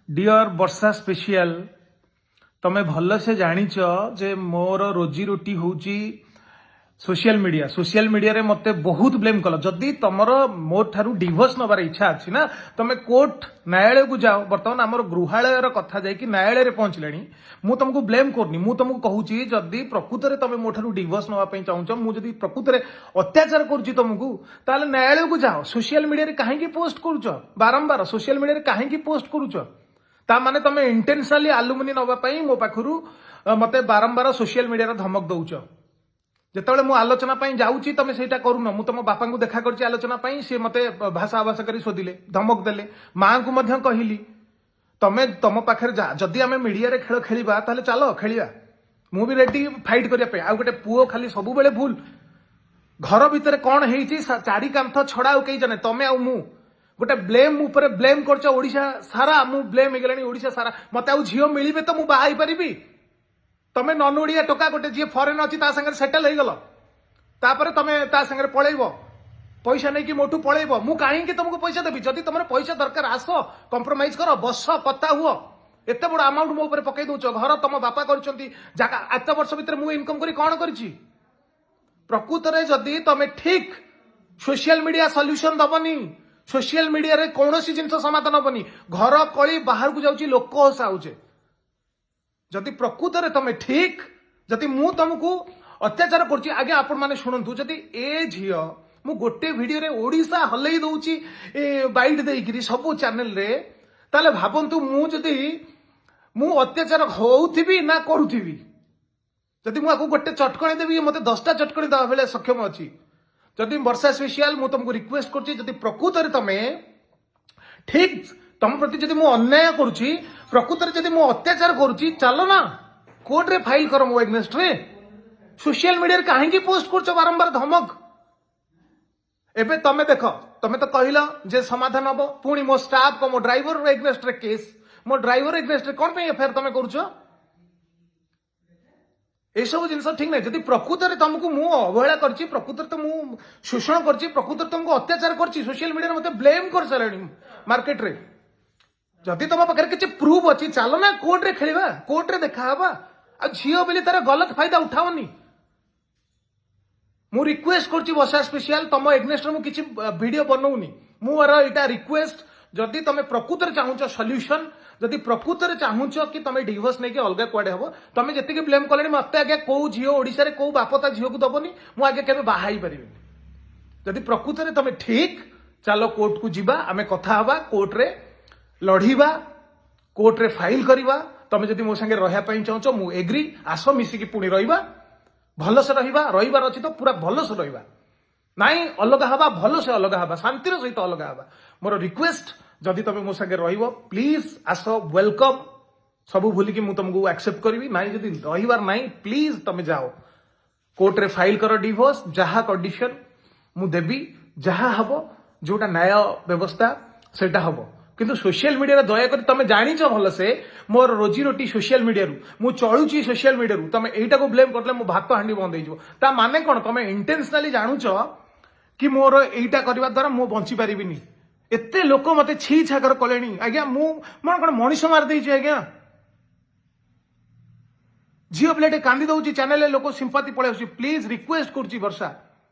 Dear ବର୍ଷା special, ତମେ ଭଲସେ ଜାଣିଛ ଯେ ମୋର ରୋଜି ରୋଟି ହଉଛି ସୋସିଆଲ ମିଡିଆ। ସୋସିଆଲ ମିଡିଆରେ ମତେ ବହୁତ ବ୍ଲେମ୍ କଲ। ଯଦି ତମର ମୋ ଠାରୁ ଡିଭୋର୍ସ ନେବାର ଇଚ୍ଛା ଅଛି ନା, ତମେ କୋର୍ଟ ନ୍ୟାୟାଳୟକୁ ଯାଅ। ବର୍ତ୍ତମାନ ଆମର ଗୃହାଳୟର କଥା ଯାଇକି ନ୍ୟାୟାଳୟରେ ପହଞ୍ଚିଲାଣି। ମୁଁ ତମକୁ ବ୍ଲେମ୍ କରୁନି। ମୁଁ ତମକୁ କହୁଛି, ଯଦି ପ୍ରକୃତରେ ତମେ ମୋ ଠାରୁ ଡିଭୋର୍ସ ନେବା ପାଇଁ ଚାହୁଁଛ, ମୁଁ ଯଦି ପ୍ରକୃତରେ ଅତ୍ୟାଚାର କରୁଛି ତମକୁ, ତାହେଲେ ନ୍ୟାୟାଳୟକୁ ଯାଅ। ସୋସିଆଲ ମିଡିଆରେ କାହିଁକି ପୋଷ୍ଟ କରୁଛ? ବାରମ୍ବାର ସୋସିଆଲ ମିଡିଆରେ କାହିଁକି ପୋଷ୍ଟ କରୁଛ? ତା ମାନେ ତମେ ଇଣ୍ଟେନସନାଲି ଆଲିମନି ନେବା ପାଇଁ ମୋ ପାଖରୁ ମତେ ବାରମ୍ବାର ସୋସିଆଲ ମିଡିଆରେ ଧମକ ଦଉଛ। ଯେତେବେଳେ ମୁଁ ଆଲୋଚନା ପାଇଁ ଯାଉଛି, ତମେ ସେଇଟା କରୁନ। ମୁଁ ତମ ବାପାଙ୍କୁ ଦେଖା କରିଛି ଆଲୋଚନା ପାଇଁ। ସିଏ ମତେ ଭାଷା ଆଭାସ କରି ଶୋଧିଲେ, ଧମକ ଦେଲେ। ମାଙ୍କୁ ମଧ୍ୟ କହିଲି। ତମେ ତମ ପାଖରେ ଯା, ଯଦି ଆମେ ମିଡିଆରେ ଖେଳ ଖେଳିବା, ତାହେଲେ ଚାଲ ଖେଳିବା। ମୁଁ ବି ରେଡି ଫାଇଟ୍ କରିବା ପାଇଁ। ଆଉ ଗୋଟେ ପୁଅ ଖାଲି ସବୁବେଳେ ଭୁଲ। ଘର ଭିତରେ କଣ ହେଇଛି, ଚାରି କାନ୍ଥ ଛଡା ଆଉ କେହି ଜାଣେ, ତମେ ଆଉ ମୁଁ। ଗୋଟେ ବ୍ଲେମ୍ ଉପରେ ବ୍ଲେମ୍ କରୁଛ। ଓଡିଶା ସାରା ମୁଁ ବ୍ଲେମ୍ ହେଇଗଲାଣି, ଓଡିଶା ସାରା। ମତେ ଆଉ ଝିଅ ମିଳିବେ ତ ମୁଁ ବାହା ହେଇପାରିବି? ତମେ ନନ୍ ଓଡିଆ ଟୋକା ଗୋଟେ, ଯିଏ ଫରେନ୍ ଅଛି, ତା ସାଙ୍ଗରେ ସେଟେଲ ହେଇଗଲ। ତାପରେ ତମେ ତା ସାଙ୍ଗରେ ପଳେଇବ, ପଇସା ନେଇକି ମୋଠୁ ପଳେଇବ। ମୁଁ କାହିଁକି ତମକୁ ପଇସା ଦେବି? ଯଦି ତମର ପଇସା ଦରକାର, ଆସ, କମ୍ପ୍ରମାଇଜ କର, ବସ, କଥା ହୁଅ। ଏତେ ବଡ ଆମାଉଣ୍ଟ ମୋ ଉପରେ ପକେଇ ଦଉଛ। ଘର ତମ ବାପା କରିଛନ୍ତି, ଜାଗା। ଏତେ ବର୍ଷ ଭିତରେ ମୁଁ ଇନକମ୍ କରି କଣ କରିଛି? ପ୍ରକୃତରେ ଯଦି ତମେ ଠିକ, ସୋସିଆଲ ମିଡିଆ ସଲ୍ୟୁସନ ଦବନି। ସୋସିଆଲ ମିଡିଆରେ କୌଣସି ଜିନିଷ ସମାଧାନ ହବନି। ଘର କଳି ବାହାରକୁ ଯାଉଛି, ଲୋକ ହସାଉଛେ। ଯଦି ପ୍ରକୃତରେ ତମେ ଠିକ, ଯଦି ମୁଁ ତମକୁ ଅତ୍ୟାଚାର କରୁଛି, ଆଜ୍ଞା ଆପଣମାନେ ଶୁଣନ୍ତୁ, ଯଦି ଏ ଝିଅ, ମୁଁ ଗୋଟେ ଭିଡିଓରେ ଓଡିଶା ହଲେଇ ଦଉଛି ଏ ବାଇଟ୍ ଦେଇକିରି ସବୁ ଚ୍ୟାନେଲରେ, ତାହେଲେ ଭାବନ୍ତୁ ମୁଁ ଯଦି ମୁଁ ଅତ୍ୟାଚାର ହଉଥିବି ନା କରୁଥିବି। ଯଦି ମୁଁ ଆକୁ ଗୋଟେ ଚଟକଣି ଦେବି, ଇଏ ମତେ 10ଟା ଚଟକଣି ଦେବା ଭଳିଆ ସକ୍ଷମ ଅଛି। ଯଦି ବର୍ଷା ସ୍ପେଶିଆଲ, ମୁଁ ତମକୁ ରିକ୍ୱେଷ୍ଟ କରୁଛି, ଯଦି ପ୍ରକୃତରେ ତମେ ଠିକ, ତମ ପ୍ରତି ଯଦି ମୁଁ ଅନ୍ୟାୟ କରୁଛି, ପ୍ରକୃତରେ ଯଦି ମୁଁ ଅତ୍ୟାଚାର କରୁଛି, ଚାଲ ନା, କୋର୍ଟରେ ଫାଇଲ କର ମୋ ଏଗନେଷ୍ଟରେ। ସୋସିଆଲ ମିଡିଆରେ କାହିଁକି ପୋଷ୍ଟ କରୁଛ ବାରମ୍ବାର ଧମକ? ଏବେ ତମେ ଦେଖ, ତମେ ତ କହିଲ ଯେ ସମାଧାନ ହବ, ପୁଣି ମୋ ଷ୍ଟାଫ, ମୋ ଡ୍ରାଇଭର ଏଗନେଷ୍ଟରେ କେସ୍। ମୋ ଡ୍ରାଇଭର ଏଗନେଷ୍ଟରେ କଣ ପାଇଁ ଏଫଆଇଆର ତମେ କରୁଛ? ଏସବୁ ଜିନିଷ ଠିକ ନାହିଁ। ଯଦି ପ୍ରକୃତରେ ତମକୁ ମୁଁ ଅବହେଳା କରିଛି, ପ୍ରକୃତରେ ତ ମୁଁ ଶୋଷଣ କରିଛି, ପ୍ରକୃତରେ ତମକୁ ଅତ୍ୟାଚାର କରିଛି, ସୋସିଆଲ ମିଡିଆରେ ମତେ ବ୍ଲେମ୍ କରିସାରିଲାଣି ମାର୍କେଟରେ, ଯଦି ତମ ପାଖରେ କିଛି ପ୍ରୁଫ୍ ଅଛି, ଚାଲ ନା, କୋର୍ଟରେ ଖେଳିବା, କୋର୍ଟରେ ଦେଖା ହବା। ଆଉ ଝିଅ ବୋଲି ତାର ଗଲତ ଫାଇଦା ଉଠାଅନି। ମୁଁ ରିକ୍ୱେଷ୍ଟ କରୁଛି ବର୍ଷା ସ୍ପେଶିଆଲ, ତମ ଏଗନେଷ୍ଟରେ ମୁଁ କିଛି ଭିଡିଓ ବନଉନି। ମୁଁ ମୋର ଏଇଟା ରିକ୍ୱେଷ୍ଟ, ଯଦି ତମେ ପ୍ରକୃତରେ ଚାହୁଁଛ ସଲ୍ୟୁସନ, ଯଦି ପ୍ରକୃତରେ ଚାହୁଁଛ କି ତମେ ଡିଭୋର୍ସ ନେଇକି ଅଲଗା କୁଆଡେ ହବ, ତମେ ଯେତିକି ବ୍ଲେମ୍ କଲେଣି ମତେ ଆଜ୍ଞା, କୋଉ ଝିଅ ଓଡିଶାରେ, କୋଉ ବାପ ତା ଝିଅକୁ ଦବନି। ମୁଁ ଆଜ୍ଞା କେବେ ବାହା ହେଇପାରିବିନି। ଯଦି ପ୍ରକୃତରେ ତମେ ଠିକ, ଚାଲ କୋର୍ଟକୁ ଯିବା, ଆମେ କଥା ହବା, କୋର୍ଟରେ ଲଢିବା, କୋର୍ଟରେ ଫାଇଲ କରିବା। ତମେ ଯଦି ମୋ ସାଙ୍ଗରେ ରହିବା ପାଇଁ ଚାହୁଁଛ, ମୁଁ ଏଗ୍ରି। ଆସ, ମିଶିକି ପୁଣି ରହିବା, ଭଲସେ ରହିବା। ରହିବାର ଅଛି ତ ପୁରା ଭଲସେ ରହିବା। ନାଇଁ, ଅଲଗା ହବା, ଭଲସେ ଅଲଗା ହବା, ଶାନ୍ତିର ସହିତ ଅଲଗା ହବା। ମୋର ରିକ୍ୱେଷ୍ଟ, ଯଦି ତମେ ମୋ ସାଙ୍ଗରେ ରହିବ, ପ୍ଲିଜ ଆସ, welcome. ସବୁ ଭୁଲିକି ମୁଁ ତମକୁ ଆକ୍ସେପ୍ଟ କରିବି। ନାଇଁ, ଯଦି ରହିବାର ନାହିଁ, ପ୍ଲିଜ ତମେ ଯାଅ, କୋର୍ଟରେ ଫାଇଲ କର ଡିଭୋର୍ସ। ଯାହା କଣ୍ଡିସନ ମୁଁ ଦେବି, ଯାହା ହବ, ଯୋଉଟା ନ୍ୟାୟ ବ୍ୟବସ୍ଥା ସେଇଟା ହବ। କିନ୍ତୁ ସୋସିଆଲ ମିଡିଆରେ ଦୟାକରି, ତମେ ଜାଣିଛ ଭଲସେ ମୋର ରୋଜି ରୋଟି ସୋସିଆଲ ମିଡିଆରୁ, ମୁଁ ଚଳୁଛି ସୋସିଆଲ ମିଡିଆରୁ। ତମେ ଏଇଟାକୁ ବ୍ଲେମ୍ କରିଲେ ମୋ ଭାତ ହାଣ୍ଡି ବନ୍ଦ ହେଇଯିବ। ତା ମାନେ କଣ? ତମେ ଇଣ୍ଟେନସନାଲି ଜାଣୁଛ କି ମୋର ଏଇଟା କରିବା ଦ୍ୱାରା ମୁଁ ବଞ୍ଚି ପାରିବିନି। ଏତେ ଲୋକ ମତେ ଛି ଛାକର କଲେଣି ଆଜ୍ଞା। ମୁଁ ମୋର କଣ ମଣିଷ ମାରି ଦେଇଛି ଆଜ୍ଞା? ଝିଅ ପିଲାଟେ କାନ୍ଦି ଦଉଛି ଚ୍ୟାନେଲରେ, ଲୋକ ସିମ୍ପାଥି ପଳେଇ ଆସୁଛି। ପ୍ଲିଜ ରିକ୍ୱେଷ୍ଟ କରୁଛି ବର୍ଷା,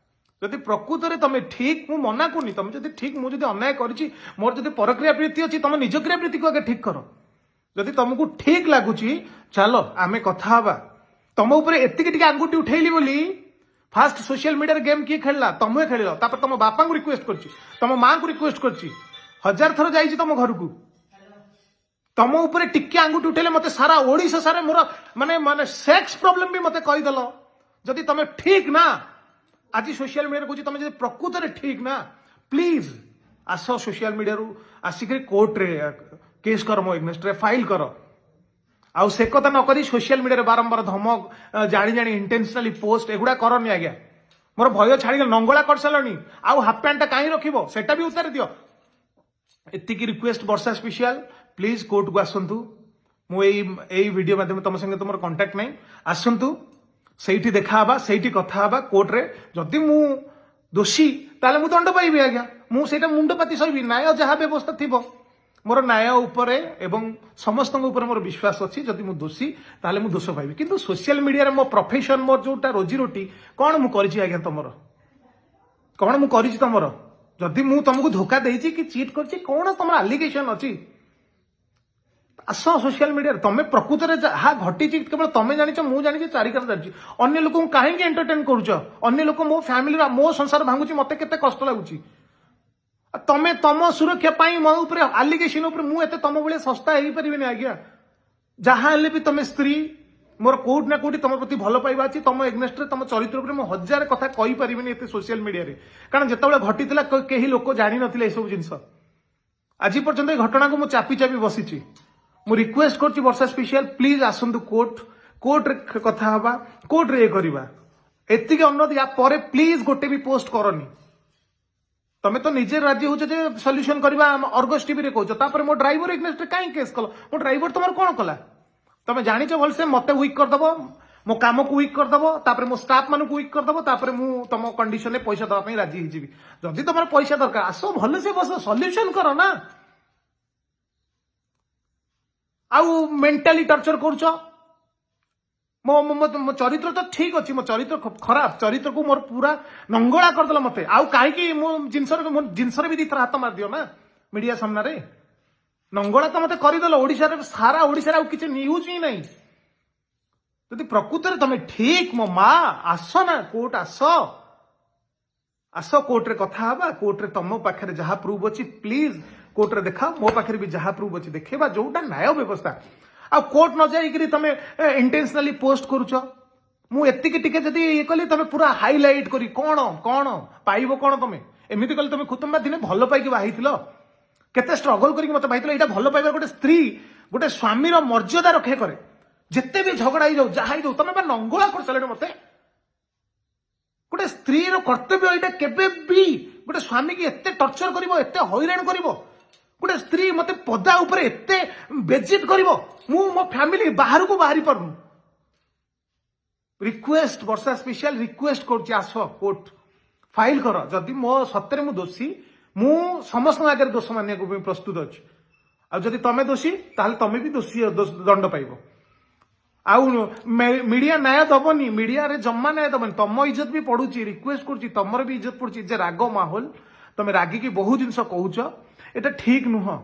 ଯଦି ପ୍ରକୃତରେ ତମେ ଠିକ, ମୁଁ ମନା କରୁନି, ତମେ ଯଦି ଠିକ, ମୁଁ ଯଦି ଅନ୍ୟାୟ କରିଛି, ମୋର ଯଦି ପରକ୍ରିୟା ପ୍ରୀତି ଅଛି, ତମେ ନିଜ କ୍ରିୟା ପ୍ରୀତିକୁ ଆଗେ ଠିକ କର। ଯଦି ତମକୁ ଠିକ ଲାଗୁଛି, ଚାଲ ଆମେ କଥା ହବା। ତମ ଉପରେ ଏତିକି ଟିକେ ଆଙ୍ଗୁଠି ଉଠେଇଲି ବୋଲି ଫାଷ୍ଟ ସୋସିଆଲ ମିଡିଆରେ ଗେମ୍ କିଏ ଖେଳିଲା? ତମେ ଖେଳିଲ। ତାପରେ ତମ ବାପାଙ୍କୁ ରିକ୍ୱେଷ୍ଟ କରିଛି, ତମ ମାଙ୍କୁ ରିକ୍ୱେଷ୍ଟ କରିଛି, ହଜାର ଥର ଯାଇଛି ତମ ଘରକୁ। ତମ ଉପରେ ଟିକେ ଆଙ୍ଗୁଠି ଉଠେଇଲେ ମତେ ସାରା ଓଡିଶା ସାରା ମୋର ମାନେ ମାନେ ସେକ୍ସ ପ୍ରୋବ୍ଲେମ ବି ମତେ କହିଦେଲ। ଯଦି ତମେ ଠିକ ନା, ଆଜି ସୋସିଆଲ ମିଡିଆରେ କହୁଛି, ତମେ ଯଦି ପ୍ରକୃତରେ ଠିକ ନା, ପ୍ଲିଜ ଆସ, ସୋସିଆଲ ମିଡିଆରୁ ଆସିକରି କୋର୍ଟରେ କେସ୍ କର, ମୋ ଏଗନେଷ୍ଟରେ ଫାଇଲ କର। ଆଉ ସେ କଥା ନ କରି ସୋସିଆଲ ମିଡିଆରେ ବାରମ୍ବାର ଧମକ, ଜାଣି ଜାଣି ଇଣ୍ଟେନସନାଲି ପୋଷ୍ଟ, ଏଗୁଡା କରନି ଆଜ୍ଞା। ମୋର ଭୟ ଛାଡ଼ିଗଲା। ନଙ୍ଗଳା କରିସାରିଲଣି, ଆଉ ହାଫ ପ୍ୟାଣ୍ଟଟା କାହିଁ ରଖିବ? ସେଟା ବି ଉତାରି ଦିଅ। ଏତିକି ରିକ୍ୱେଷ୍ଟ ବର୍ଷା ସ୍ପେଶିଆଲ, ପ୍ଲିଜ କୋର୍ଟକୁ ଆସନ୍ତୁ। ମୁଁ ଏଇ ଏଇ ଭିଡିଓ ମାଧ୍ୟମରେ ତମ ସାଙ୍ଗେ ତୁମର କଣ୍ଟାକ୍ଟ ନାହିଁ। ଆସନ୍ତୁ, ସେଇଠି ଦେଖା ହବା, ସେଇଠି କଥା ହବା କୋର୍ଟରେ। ଯଦି ମୁଁ ଦୋଷୀ, ତାହେଲେ ମୁଁ ଦଣ୍ଡ ପାଇବି ଆଜ୍ଞା। ମୁଁ ସେଇଟା ମୁଣ୍ଡ ପାତି ସହିବି। ନ୍ୟାୟ ଯାହା ବ୍ୟବସ୍ଥା ଥିବ। ମୋର ନ୍ୟାୟ ଉପରେ ଏବଂ ସମସ୍ତଙ୍କ ଉପରେ ମୋର ବିଶ୍ୱାସ ଅଛି। ଯଦି ମୁଁ ଦୋଷୀ, ତାହେଲେ ମୁଁ ଦୋଷ ପାଇବି। କିନ୍ତୁ ସୋସିଆଲ ମିଡ଼ିଆରେ ମୋ ପ୍ରଫେସନ, ମୋର ଯୋଉଟା ରୋଜିରୋଟି, କ'ଣ ମୁଁ କରିଛି ଆଜ୍ଞା ତମର? କ'ଣ ମୁଁ କରିଛି ତମର? ଯଦି ମୁଁ ତମକୁ ଧୋକା ଦେଇଛି କି ଚିଟ୍ କରିଛି, କ'ଣ ତମର ଆଲିଗେସନ ଅଛି? ଆସ ସୋସିଆଲ ମିଡ଼ିଆରେ। ତମେ ପ୍ରକୃତରେ ଯାହା ଘଟିଛି କେବଳ ତମେ ଜାଣିଛ, ମୁଁ ଜାଣିଛି, ଚାରିକାର ଜାଣିଛି। ଅନ୍ୟ ଲୋକଙ୍କୁ କାହିଁକି ଏଣ୍ଟରଟେନ୍ କରୁଛ? ଅନ୍ୟ ଲୋକ ମୋ ଫ୍ୟାମିଲିର, ମୋ ସଂସାର ଭାଙ୍ଗୁଛି, ମତେ କେତେ କଷ୍ଟ ଲାଗୁଛି। ଆଉ ତମେ ତମ ସୁରକ୍ଷା ପାଇଁ ମୋ ଉପରେ ଆଲିଗେସନ ଉପରେ, ମୁଁ ଏତେ ତମ ଭଳିଆ ଶସ୍ତା ହେଇପାରିବିନି ଆଜ୍ଞା। ଯାହା ହେଲେ ବି ତମେ ସ୍ତ୍ରୀ, ମୋର କୋଉଠି ନା କୋଉଠି ତମ ପ୍ରତି ଭଲ ପାଇବା ଅଛି। ତମ ଏଗନେଷ୍ଟରେ, ତମ ଚରିତ୍ର ଉପରେ ମୁଁ ହଜାରେ କଥା କହିପାରିବିନି ଏତେ ସୋସିଆଲ ମିଡ଼ିଆରେ। କାରଣ ଯେତେବେଳେ ଘଟିଥିଲା, କେହି ଲୋକ ଜାଣିନଥିଲେ ଏସବୁ ଜିନିଷ। ଆଜି ପର୍ଯ୍ୟନ୍ତ ଏ ଘଟଣାକୁ ମୁଁ ଚାପି ଚାପି ବସିଛି। ମୁଁ ରିକ୍ୱେଷ୍ଟ କରୁଛି ବର୍ଷା ସ୍ପେଶିଆଲ, ପ୍ଲିଜ ଆସନ୍ତୁ କୋର୍ଟ, କୋର୍ଟରେ କଥା ହବା, କୋର୍ଟରେ ଇଏ କରିବା। ଏତିକି ଅନୁରୋଧ। ୟା ପରେ ପ୍ଲିଜ ଗୋଟେ ବି ପୋଷ୍ଟ କରନି। ତମେ ତ ନିଜେ ରାଜି ହଉଛ ଯେ ସଲ୍ୟୁସନ କରିବା, ଆମ ଅର୍ଗସ୍ ଟିଭିରେ କହୁଛ। ତାପରେ ମୋ ଡ୍ରାଇଭର ଏଗନେଷ୍ଟରେ କାହିଁ କେସ୍ କଲ? ମୋ ଡ୍ରାଇଭର ତମର କଣ କଲା? ତମେ ଜାଣିଛ ଭଲସେ ମତେ ୱିକ୍ କରିଦବ, ମୋ କାମକୁ ୱିକ୍ କରିଦବ, ତାପରେ ମୋ ଷ୍ଟାଫ୍ ମାନଙ୍କୁ ୱିକ୍ କରିଦବ, ତାପରେ ମୁଁ ତମ କଣ୍ଡିସନରେ ପଇସା ଦେବା ପାଇଁ ରାଜି ହେଇଯିବି। ଯଦି ତମର ପଇସା ଦରକାର, ଆସ, ଭଲସେ ବସ, ସଲ୍ୟୁସନ କର ନା। ଆଉ ମେଣ୍ଟାଲି ଟର୍ଚର କରୁଛ। ମୋ ମୋ ମୋ- ମୋ ଚରିତ୍ର ତ ଠିକ ଅଛି, ମୋ ଚରିତ୍ର ଖରାପ ଚରିତ୍ରକୁ ମୋର ପୁରା ନଙ୍ଗଳା କରିଦେଲା ମତେ। ଆଉ କାହିଁକି ମୋ ଜିନିଷରେ ବି ଦିଥର ହାତ ମାରିଦିଅ ନା ମିଡିଆ ସାମ୍ନାରେ। ନଙ୍ଗଳା ତ ମତେ କରିଦେଲ ଓଡିଶାରେ, ସାରା ଓଡିଶାରେ। ଆଉ କିଛି ନ୍ୟୁଜ ହିଁ ନାହିଁ। ଯଦି ପ୍ରକୃତରେ ତମେ ଠିକ, ମୋ ମା, ଆସ ନା କୋର୍ଟ, ଆସ, ଆସ, କୋର୍ଟରେ କଥା ହବା। କୋର୍ଟରେ ତମ ପାଖରେ ଯାହା ପ୍ରୁଫ୍ ଅଛି, ପ୍ଲିଜ କୋର୍ଟରେ ଦେଖାଅ। ମୋ ପାଖରେ ବି ଯାହା ପ୍ରୁଫ୍ ଅଛି ଦେଖେଇବା, ଯୋଉଟା ନ୍ୟାୟ ବ୍ୟବସ୍ଥା। ଆଉ କୋର୍ଟ ନ ଯାଇକିରି ତମେ ଇଣ୍ଟେନସନାଲି ପୋଷ୍ଟ କରୁଛ। ମୁଁ ଏତିକି ଟିକେ ଯଦି ଇଏ କଲି, ତମେ ପୁରା ହାଇଲାଇଟ୍ କରି କଣ କଣ ପାଇବ କଣ ତମେ ଏମିତି କଲେ? ତମେ ଖୁତମ୍ବା ଦିନେ ଭଲ ପାଇକି ବାହାଇଥିଲ, କେତେ ଷ୍ଟ୍ରଗଲ କରିକି ମତେ ବାହାଇଥିଲ। ଏଇଟା ଭଲ ପାଇବା? ଗୋଟେ ସ୍ତ୍ରୀ ଗୋଟେ ସ୍ୱାମୀର ମର୍ଯ୍ୟାଦା ରକ୍ଷା କରେ, ଯେତେ ବି ଝଗଡା ହେଇଯାଉ, ଯାହା ହେଇଯାଉ। ତମେ ବା ନଙ୍ଗଳା କରିସାରିଲଣି ମତେ। ଗୋଟେ ସ୍ତ୍ରୀର କର୍ତ୍ତବ୍ୟ ଏଇଟା, କେବେ ବି ଗୋଟେ ସ୍ୱାମୀକି ଏତେ ଟର୍ଚର କରିବ, ଏତେ ହଇରାଣ କରିବ? ଗୋଟେ ସ୍ତ୍ରୀ ମତେ ପଦା ଉପରେ ଏତେ ବେଜିତ କରିବ? ମୁଁ ମୋ ଫ୍ୟାମିଲି ବାହାରକୁ ବାହାରି ପାରୁନୁ। ରିକ୍ୱେଷ୍ଟ, ବର୍ଷା ସ୍ପେଶିଆଲ ରିକ୍ୱେଷ୍ଟ କରୁଛି, ଆସ କୋର୍ଟ, ଫାଇଲ କର। ଯଦି ମୋ ସତରେ ମୁଁ ଦୋଷୀ, ମୁଁ ସମସ୍ତଙ୍କ ଆଗରେ ଦୋଷ ମାନିବାକୁ ପାଇଁ ପ୍ରସ୍ତୁତ ଅଛି। ଆଉ ଯଦି ତମେ ଦୋଷୀ, ତାହେଲେ ତମେ ବି ଦୋଷୀ, ଦଣ୍ଡ ପାଇବ। ଆଉ ମିଡିଆ ନ୍ୟାୟ ଦବନି, ମିଡିଆରେ ଜମା ନ୍ୟାୟ ଦବନି। ତମ ଇଜ୍ଜତ ବି ପଡୁଛି। ରିକ୍ୱେଷ୍ଟ କରୁଛି, ତମର ବି ଇଜ୍ଜତ ପଡୁଛି। ଯେ ରାଗ ମାହୋଲ, ତମେ ରାଗିକି ବହୁତ ଜିନିଷ କହୁଛ, ଏଟା ଠିକ ନୁହଁ।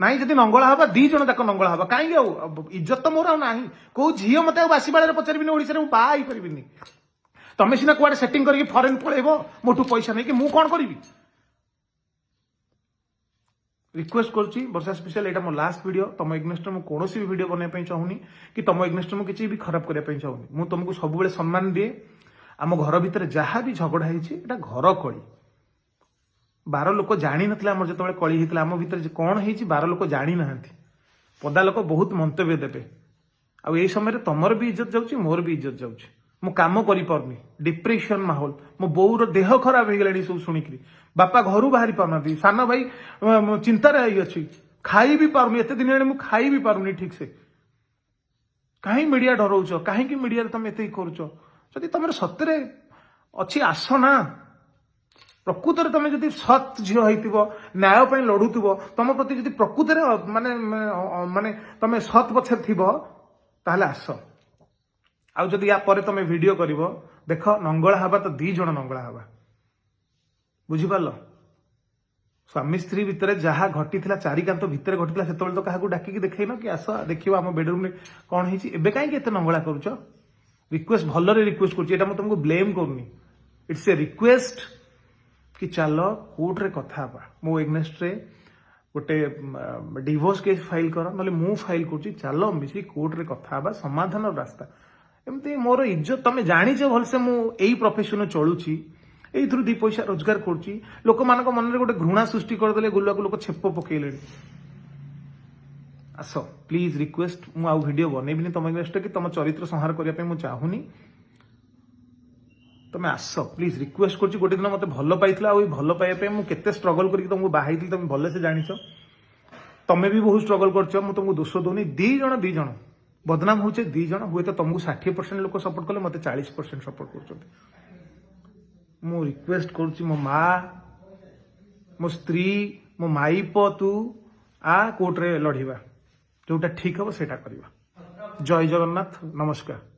ନାଇଁ, ଯଦି ନଙ୍ଗଳା ହବା, ଦି ଜଣ ଯାକ ନଙ୍ଗଳା ହବା। କାହିଁକି? ଆଉ ଇଜ୍ଜତ ତ ମୋର ଆଉ ନାହିଁ। କୋଉ ଝିଅ ମତେ ଆଉ ବାସି ବେଳାରେ ପଚାରିବିନି ଓଡିଶାରେ, ମୁଁ ବାହା ହେଇପାରିବିନି। ତମେ ସିନା କୁଆଡେ ସେଟିଂ କରିକି ଫରେନ୍ ପଳେଇବ ମୋଠୁ ପଇସା ନେଇକି, ମୁଁ କଣ କରିବି? ରିକ୍ୱେଷ୍ଟ କରୁଛି ବର୍ଷା ସ୍ପେଶାଲ, ଏଇଟା ମୋ ଲାଷ୍ଟ ଭିଡ଼ିଓ। ତମ ଏଗନେଷ୍ଟରେ ମୁଁ କୌଣସି ବି ଭିଡ଼ିଓ ବନେଇବା ପାଇଁ ଚାହୁଁନି କି ତମ ଏଗନେଷ୍ଟରେ ମୁଁ କିଛି ବି ଖରାପ କରିବା ପାଇଁ ଚାହୁଁନି। ମୁଁ ତମକୁ ସବୁବେଳେ ସମ୍ମାନ ଦିଏ। ଆମ ଘର ଭିତରେ ଯାହା ବି ଝଗଡ଼ା ହେଇଛି, ଏଇଟା ଘର କଳି। 12 ଲୋକ ଜାଣିନଥିଲେ। ଆମର ଯେତେବେଳେ କଳି ହେଇଥିଲା, ଆମ ଭିତରେ ଯେ କଣ ହେଇଛି 12 ଲୋକ ଜାଣିନାହାନ୍ତି। ପଦା ଲୋକ ବହୁତ ମନ୍ତବ୍ୟ ଦେବେ। ଆଉ ଏଇ ସମୟରେ ତମର ବି ଇଜ୍ଜତ ଯାଉଛି, ମୋର ବି ଇଜ୍ଜତ ଯାଉଛି। ମୁଁ କାମ କରିପାରୁନି, ଡିପ୍ରେସନ ମାହୋଲ। ମୋ ବୋଉର ଦେହ ଖରାପ ହେଇଗଲାଣି ସବୁ ଶୁଣିକିରି। ବାପା ଘରୁ ବାହାରି ପାରୁନାହାନ୍ତି। ସାନ ଭାଇ ଚିନ୍ତାରେ ହେଇଅଛି। ଖାଇ ବି ପାରୁନି, ଏତେ ଦିନ ହେଲାଣି ମୁଁ ଖାଇ ବି ପାରୁନି ଠିକ ସେ। କାହିଁ ମିଡିଆ ଡରଉଛ? କାହିଁକି ମିଡିଆରେ ତମେ ଏତେ କରୁଛ? ଯଦି ତମର ସତରେ ଅଛି, ଆସ ନା। ପ୍ରକୃତରେ ତମେ ଯଦି ସତ୍ ଝିଅ ହେଇଥିବ, ନ୍ୟାୟ ପାଇଁ ଲଢୁଥିବ, ତମ ପ୍ରତି ଯଦି ପ୍ରକୃତରେ ମାନେ ମାନେ ତମେ ସତ୍ ପଛରେ ଥିବ, ତାହେଲେ ଆସ। ଆଉ ଯଦି ୟା ପରେ ତମେ ଭିଡିଓ କରିବ, ଦେଖ, ନଙ୍ଗଳା ହବା ତ ଦି ଜଣ ନଙ୍ଗଳା ହବା। ବୁଝିପାରିଲ? ସ୍ୱାମୀ ସ୍ତ୍ରୀ ଭିତରେ ଯାହା ଘଟିଥିଲା, ଚାରିକାନ୍ଥ ଭିତରେ ଘଟିଥିଲା। ସେତେବେଳେ ତ କାହାକୁ ଡାକିକି ଦେଖେଇନ କି ଆସ ଦେଖିବ ଆମ ବେଡରୁମରେ କଣ ହେଇଛି। ଏବେ କାହିଁକି ଏତେ ନଙ୍ଗଳା କରୁଛ? ରିକ୍ୱେଷ୍ଟ, ଭଲରେ ରିକ୍ୱେଷ୍ଟ କରୁଛି। ଏଇଟା ମୁଁ ତମକୁ ବ୍ଲେମ୍ କରୁନି। It's a request କି ଚାଲ କୋର୍ଟରେ କଥା ହେବା। ମୋ ଏଗନେଷ୍ଟରେ ଗୋଟେ ଡିଭୋର୍ସ କେସ୍ ଫାଇଲ୍ କର, ନହେଲେ ମୁଁ ଫାଇଲ୍ କରୁଛି। ଚାଲ ମିଶି କୋର୍ଟରେ କଥା ହେବା, ସମାଧାନର ରାସ୍ତା। ଏମିତି ମୋର ଇଜ୍ଜତ, ତମେ ଜାଣିଛ ଭଲସେ ମୁଁ ଏଇ ପ୍ରଫେସନ ଚଳୁଛି, ଏଇଥିରୁ ଦି ପଇସା ରୋଜଗାର କରୁଛି। ଲୋକମାନଙ୍କ ମନରେ ଗୋଟେ ଘୃଣା ସୃଷ୍ଟି କରିଦେଲେ, ଗୁଲୁଆକୁ ଲୋକ ଛେପ ପକେଇଲେଣି। ଆସ ପ୍ଲିଜ, ରିକ୍ୱେଷ୍ଟ। ମୁଁ ଆଉ ଭିଡ଼ିଓ ବନେଇବିନି ତମ ଏଗନେଷ୍ଟରେ କି ତମ ଚରିତ୍ର ସଂହାର କରିବା ପାଇଁ ମୁଁ ଚାହୁଁନି। ତମେ ଆସ ପ୍ଲିଜ, ରିକ୍ୱେଷ୍ଟ କରୁଛି। ଗୋଟେ ଦିନ ମତେ ଭଲ ପାଇଥିଲ, ଆଉ ଏଇ ଭଲ ପାଇବା ପାଇଁ ମୁଁ କେତେ ଷ୍ଟ୍ରଗଲ କରିକି ତମକୁ ବାହାଇଥିଲି, ତମେ ଭଲସେ ଜାଣିଛ। ତମେ ବି ବହୁତ ଷ୍ଟ୍ରଗଲ କରିଛ, ମୁଁ ତମକୁ ଦୋଷ ଦଉନି। ଦି ଜଣ ଦି ଜଣ ବଦନାମ ହଉଛେ ଦି ଜଣ। ହୁଏତ ତମକୁ 60% ଲୋକ ସପୋର୍ଟ କଲେ, ମତେ 40% ସପୋର୍ଟ କରୁଛନ୍ତି। ମୁଁ ରିକ୍ୱେଷ୍ଟ କରୁଛି, ମୋ ମା, ମୋ ସ୍ତ୍ରୀ, ମୋ ମାଇପ ତୁ, ଆ କୋର୍ଟରେ ଲଢ଼ିବା, ଯୋଉଟା ଠିକ୍ ହବ ସେଇଟା କରିବା। ଜୟ ଜଗନ୍ନାଥ, ନମସ୍କାର।